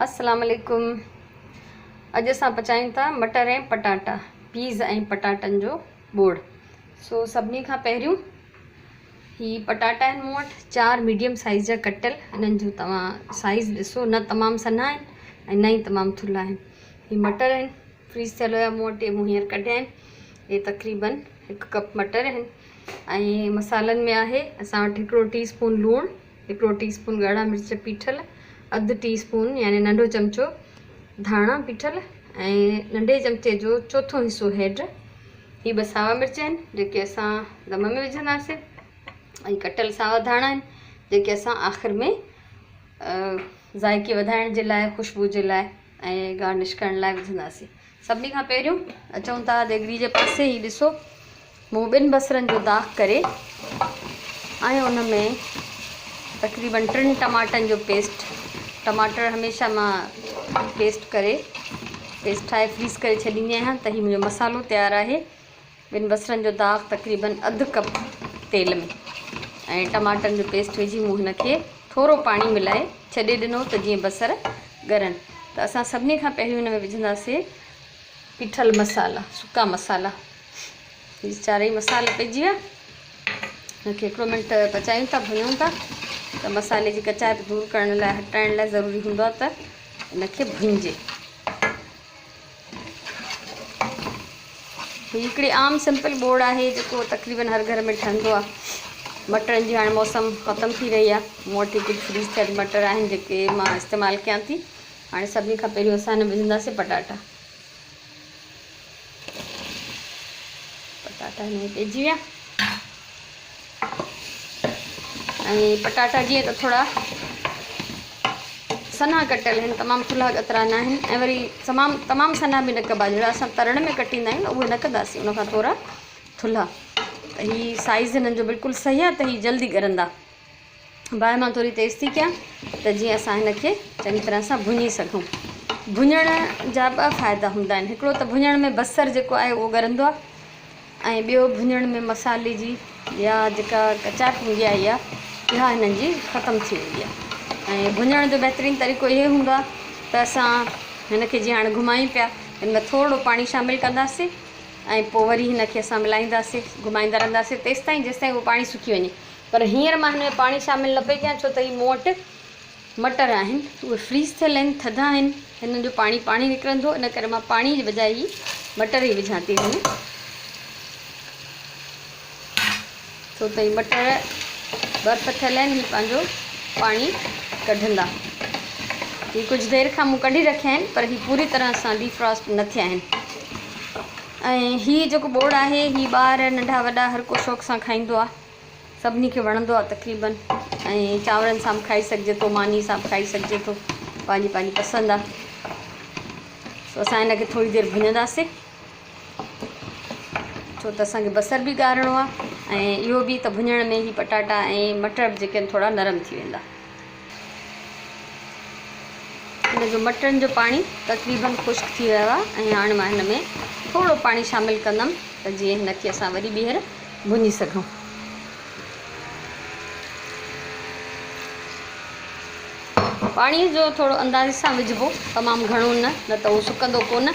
السلام عليڪم اڄ اسان پچايون ٿا مٽر ۽ پٽاٽا پيز ۽ پٽاٽن جو ٻوڙ. سو سڀني کان پهريون هي پٽاٽا آهن مون وٽ چار ميڊيم سائيز جا ڪٽيل. انهن جو توهان سائيز ڏسو، نه تمام سنها آهن ۽ نه ئي تمام ٿلها آهن. هي مٽر آهن فريز ٿيل هيا مون وٽ، مون هينئر ڪڍيا آهن. هي تقريبن هڪ ڪپ مٽر آهن. ۽ مصالحن ۾ آهي اسان وٽ هڪڙو ٽي اسپون لوڻ، هڪڙو ٽي اسپون ڳاڙها مرچ پيٺل، اڌ ٽي اسپون يعني ننڍو چمچو ڌاڻا پيٺل ۽ ننڍي چمچي جو چوٿون حصو هيڊ. هي ٻه ساوا مرچ آهن جيڪي اسان دم ۾ وجهنداسين ۽ ڪٽيل ساوا ڌاڻا آهن جيڪي اسان آخر ۾ ذائقي وڌائڻ جي لاء، خوشبو جي لاء ۽ گارنش ڪرڻ لاء وجهنداسين. سڀني کان پهريون اچون ٿا ديڳڙي جي پاسي. هي ڏسو مون ٻن بصرن جو داغ ڪري ۽ ان ۾ تقريبن ٽن ٽماٽن جو پيسٽ، ٽماٽر هميشه مان پيسٽ ڪري پيسٽ ٺاهي فريز ڪري ڇڏيندي آهيان. ته هي منهنجو مصالحو تيار آهي. ٻن بصرن جو داغ تقريبن اڌ ڪپ تيل ۾ ۽ ٽماٽن جو پيسٽ وجهي مون هن کي ٿورو پاڻي ملائي ڇڏي ڏنو ته جيئن بصر ڳرن. ته اسان سڀني کان پهريون هن ۾ وجهنداسين پيٺل مصالحا، سڪا مصالحا. هي چارئي مصالحا پئجي ويا. هن کي هڪڙو منٽ پچايون ٿا، ڀڃون ٿا ته مصالحي جي ڪچائپ دور ڪرڻ لاء، هٽائڻ لاء ضروري هوندو آهي ته هن کي ڀڃجي. هي هڪڙي عام سمپل ٻوڙ آهي جيڪو تقريبن هر گهر ۾ ٺهندو آهي. مٽرن جي هاڻي موسم ختم ٿي رهي آهي. مون وٽ ڪجهه فريز ٿيل مٽر آهن جيڪي مان استعمال ڪيان ٿي. هاڻي سڀني کان پهريون اسان هن وجهنداسين پٽاٽا. پٽاٽا هن ۾ پئجي ويا ۽ پٽاٽا جيئن ته ٿورا سنها ڪٽيل آهن، تمام ٿلها ڳترا نه آهن ۽ وري تمام تمام سنها به نه ڪبا، جهڙا اسان ترڻ ۾ ڪٽيندا آهيون اهي نه ڪنداسين، ان کان ٿورا ٿلها. ته هي سائيز هنن جو بلڪل صحيح آهي ته هي جلدي ڳرندا. باهه مان ٿوري تيز ٿي ڪيان ته جيئن اسان هن کي چڱي طرح سان ڀڃي سگهون. ڀڃڻ جا ٻه فائدا هوندا آهن، هڪڙو ته ڀڃڻ ۾ بصر جيڪو آهي اهو ڳرندو آهي ۽ ٻيو ڀڃڻ ۾ مصالحي جي يا جيڪا ڪچائپ هوندي آهي اها اها هنن جي ختم ٿي ويندي آهي. ۽ ڀڃڻ جو بهترين طريقو اهو هوندو آهي ته اسان هن کي جيئن هاڻي گهمايون پيا هن ۾ ٿورڙو پاڻي شامل ڪنداسين ۽ پوء وري هن کي اسان ملائينداسين، گهمائيندا رهنداسين تيستائين جيستائين اهو پاڻي سڪي وڃي. پر هينئر مان هن ۾ پاڻي شامل نه پئي ڪيان ڇو ته هي مون وٽ مٽر آهن اهي فريز ٿيل آهن، ٿڌا آهن، هنن جو پاڻي پاڻي نڪرندو، ان ڪري مان پاڻي جي بجاء هي مٽر ئي وجهان ٿي هن ۾، ڇو ته هي مٽر برف ٿيل آهن، هي پنهنجو پاڻي ڪڍندا. هي ڪجهه دير کان مون ڪڍي رکيا آهن پر هي پوري طرح سان ڊيفراسٽ نه ٿيا آهن. ۽ هي جيڪو ٻوڙ آهي هي ٻار ننڍا وڏا هر ڪو شوق سان کائيندو آهي، سڀني کي وڻندو آهي تقريبن ۽ چانورن سان به کائي سگهجي ٿو، ماني سان به کائي سگهجي ٿو، پنهنجي پنهنجي پسند آهي. سو اسان هن کي ٿوري دير ڀڃنداسين ڇو ته اسانکي بصر به ڳارڻو آهي ۽ اهو به ته ڀڃڻ ۾ هي پٽاٽا ۽ مٽر به جيڪي آهن ٿورا نرم ٿي ويندا. هن جو مٽرن جو پاڻي تقريبن خشڪ ٿي ويو آهي ۽ هاڻي مان هن ۾ ٿورو پاڻي شامل ڪندم ته جيئن هن کي اسان وري ٻيهر ڀڃي سگهون. پاڻي جو ٿورو اندازي سان وجهبو، تمام گهڻو نه، نه ته اهو سڪندو ڪونه،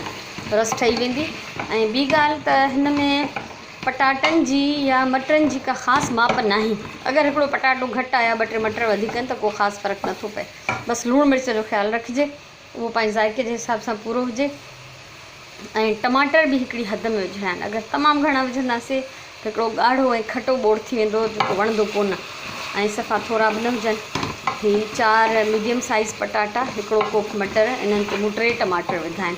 رس ٺهي ويندي. ۽ ٻي ڳالهه ته هن ۾ پٽاٽن جي يا مٽرن جي ڪا خاص ماپ ناهي. اگر هڪڙو پٽاٽو گهٽ آهي يا ٻه ٽي مٽر وڌيڪ آهن ته ڪو خاص فرق نٿو پئي. بس لوڻ مرچ جو خيال رکجي، اهو پنهنجي ذائقي جي حساب سان پورو هجي ۽ ٽماٽر به هڪڙي حد ۾ وجهڻا آهن. اگر تمام گهڻا وجهنداسين ته هڪڙو ڳاڙهو ۽ کٽو ٻوڙ ٿي ويندو جيڪو وڻندو ڪونه ۽ صفا ٿورا به نه هجن. هي چار ميڊيم سائيز پٽاٽا، هڪڙو ڪوپ مٽر، انهن تي مون ٽي ٽماٽر وڌا آهن.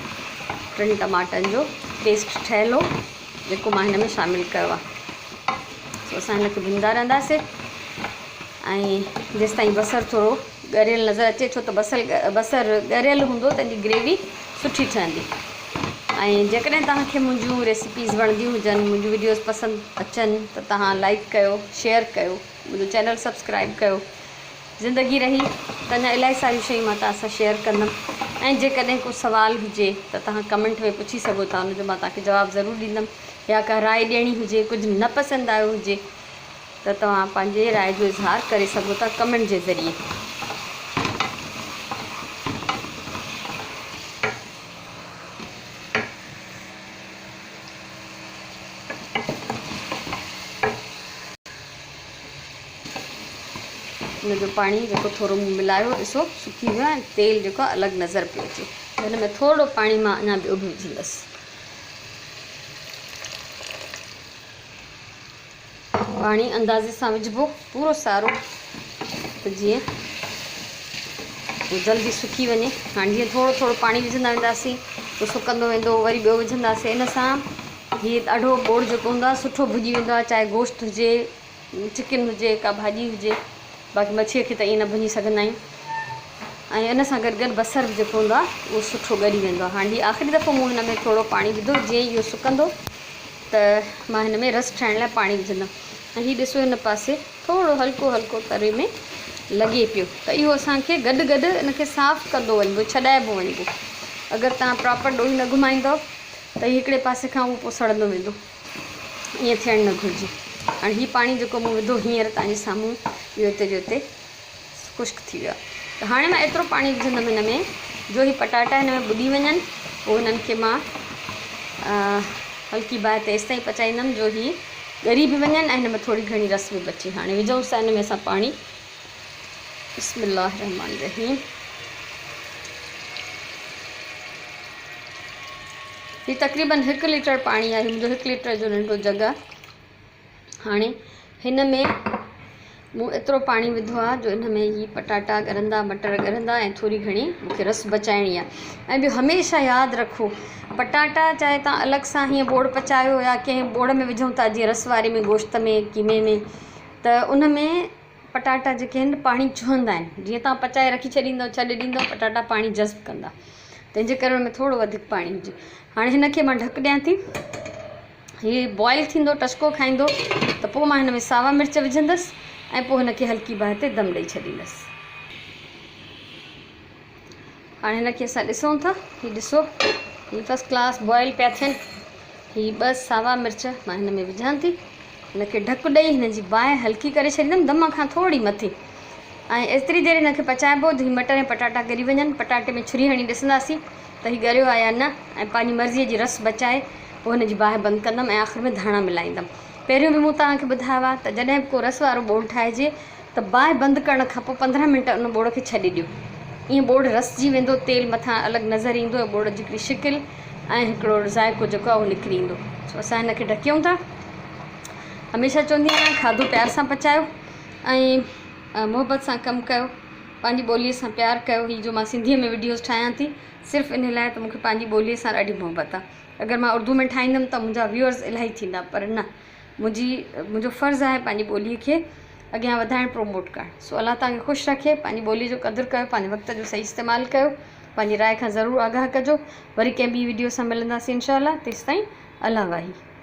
ٽن ٽماٽن جو پيسٽ ٺهيل هو. جيڪو مان هن ۾ شامل ڪيو آهي. سو اسان هن کي ڀڃندا رهنداسين ۽ جيستائين بصر ٿورو ڳريل نظر اچي، ڇو ته بصل بصر ڳريل هوندو ته ان جي گريوي سٺي ٺهندي. ۽ جيڪڏهن توهان کي منهنجون ريسيپيز وڻنديون هجن، منهنجون وڊيوز پسند اچن ته توهان لائڪ ڪيو، شيئر ڪيو، منهنجو چينل سبسڪرائب ڪيو. زندگي رهي ته اڃا الاهي ساريون شيون مان توهان سان شيئر ڪندم ۽ جيڪڏهن ڪو سوال هجي ته توهان ڪمينٽ ۾ پڇي سگهو ٿا، ان جو مان توهان کي جواب ضرور ڏيندم يا ڪا راء ڏيڻي هجي، ڪجهه نه پسند آيو هجي ته توهان پنهنجي راء جو اظهار ڪري سگهو ٿا ڪمينٽ جي ذريعي. ان جو پاڻي جيڪو ٿورو مون ملايو ڏسو سڪي ويو آهي ۽ تيل جيڪو آهي الڳ نظر پيو اچي. هن ۾ ٿورو پاڻي مان اڃا ٻيو به وجهندس. پاڻي اندازي سان وجهبو پورو سارو ته جيئن جلدي سڪي وڃي. هاڻي جيئن ٿورو ٿورو پاڻي وجهندا وينداسين ته سڪندو ويندو وري ٻيو وجهنداسين ان سان هي ڏاڍو ٻوڙ جيڪو هوندو آهي سٺو ڀڄي ويندو آهي چاهي گوشت هجي چڪن هجي ڪا ڀاڄي هجي باقي مڇيء کي ته ائين نه ڀڃي سگهندا آهيون ۽ ان سان گڏ گڏ بصر به جيڪو هوندو آهي اهو سٺو ڳري ويندو آهي هاڻي هي آخري دفعو مون هن ۾ ٿورو پاڻي وڌو جيئن ئي اهو سڪندو ته مان هن ۾ رس ٺاهڻ لاء پاڻي وجهندم ۽ هي ڏسو هن پاسي ٿورو هلڪو هلڪو تري ۾ لڳي پيو ته اهو اسان کي گڏ گڏ ان کي صاف ڪندو وڃبو ڇڏائبو وڃبو اگر توهان پراپر ڏوئي نه گهمائيندو ته هي هڪڙي پاسي کان اهو پوء سڙندو ويندو ائين ٿيڻ نه گهرجي. هاڻي هي پاڻي جيڪو مون وڌو هينئر توهان جي سامهون اهو اتي جو اتي خشڪ ٿي ويو آهي ته هاڻي مان ايترو پاڻي وجهندم هن ۾ جو هي پٽاٽا هن ۾ ٻڏي وڃن پوء هنن کي مان هلڪي باهه تي ايستائين پچائيندم جو هي ڳري به وڃن ۽ هن ۾ ٿوري گهڻي رس به بچي. هاڻي وجهونس ٿا هن ۾ اسان پاڻي. بسم الله الرحمٰن الرحيم. هي تقريبن هڪ ليٽر پاڻي آهي منهنجو هڪ ليٽر جو ننڍو جڳ آهي هاڻي هن ۾ مون ايترو پاڻي وڌو آهي جو ان ۾ هي پٽاٽا ڳرندا مٽر ڳرندا ۽ ٿوري گهڻي مونکي رس بچائڻي آهي ۽ ٻيو هميشه ياد رکو پٽاٽا چاهي تان الڳ سان هيئن ٻوڙ پچايو يا ڪنهن ٻوڙ ۾ وجهون ٿا جيئن رس واري ۾ گوشت ۾ قيمي ۾ ته ان ۾ پٽاٽا جيڪي آهن پاڻي چهندا آهن جيئن توهان پچائي رکي ڇڏيندو ڇڏي ڏيندو پٽاٽا پاڻي جذب ڪندا تنهن جي ڪري ان ۾ ٿورو وڌيڪ پاڻي هجي هاڻي هن کي مان ڍڪ ڏيان ٿي هي بوائل ٿيندو ٽسڪو کائيندو ته پوء مان هن ۾ ساوا مرچ وجهندس ۽ پوء هن کي هلڪي باهه تي دم ڏئي ڇڏيندس هاڻي هن کي اسان ڏسون ٿا هي ڏسو هي فرسٽ ڪلاس بوائل پيا ٿين هي ٻه ساوا مرچ مان هن ۾ وجهان ٿي هن کي ڍڪ ڏئي هن جي باهه هلڪي ڪري ڇڏيندم دم کان ٿوري مٿي ۽ ايتري دير هن کي پچائبو جو هي مٽر ۽ پٽاٽا ڳري وڃن پٽاٽي ۾ ڇري هڻي ڏسنداسين ته هي ڳريو آهي يا نه ۽ پنهنجي مرضي جي رس بچائي پوء هن جي باهه بند ڪندم ۽ آخر ۾ ڌاڻا ملائيندم پهريون به مون توهان کي ٻڌايو آهي ته جڏهن به ڪو رس وارو ٻوڙ ٺاهجي ته باهه بند ڪرڻ کان پوء 15 منٽ ان ٻوڙ کي ڇڏي ڏيو. ائين ٻوڙ رسجي ويندو، تيل مٿان الڳ نظر ايندو ۽ ٻوڙ جي هڪڙي شڪل ۽ هڪڙو ذائقو جيڪو آهي اهو نڪري ايندو. سو اسان هن کي ڍڪيون ٿا. هميشه چوندي آهيان کاڌو پيار سان پچايو ۽ محبت سان ڪم ڪيو، پنهنجي ٻوليء سان پيار ڪيو. هي جو مان سنڌيء ۾ وڊيوز ٺاهيان ٿي صرف انهي لاء ته مون کي پنهنجي ٻوليء سان ڏاڍي محبت آهي. اگر مان اردو ۾ ٺاهيندم ته منهنجا ويوئرز الاهي ٿيندا پر نه منهنجي منهنجو فرض آهي پنهنجي ٻولي کي اڳيان وڌائڻ پروموٽ ڪرڻ سو الله توهان کي خوش رکي پنهنجي ٻولي جو قدر ڪيو پنهنجي وقت جو صحيح استعمال ڪيو پنهنجي راء کان ضرور آگاهه ڪجو وري ڪنهن ٻي وڊيو سان ملنداسين انشاء الله تيستائين الله واهي.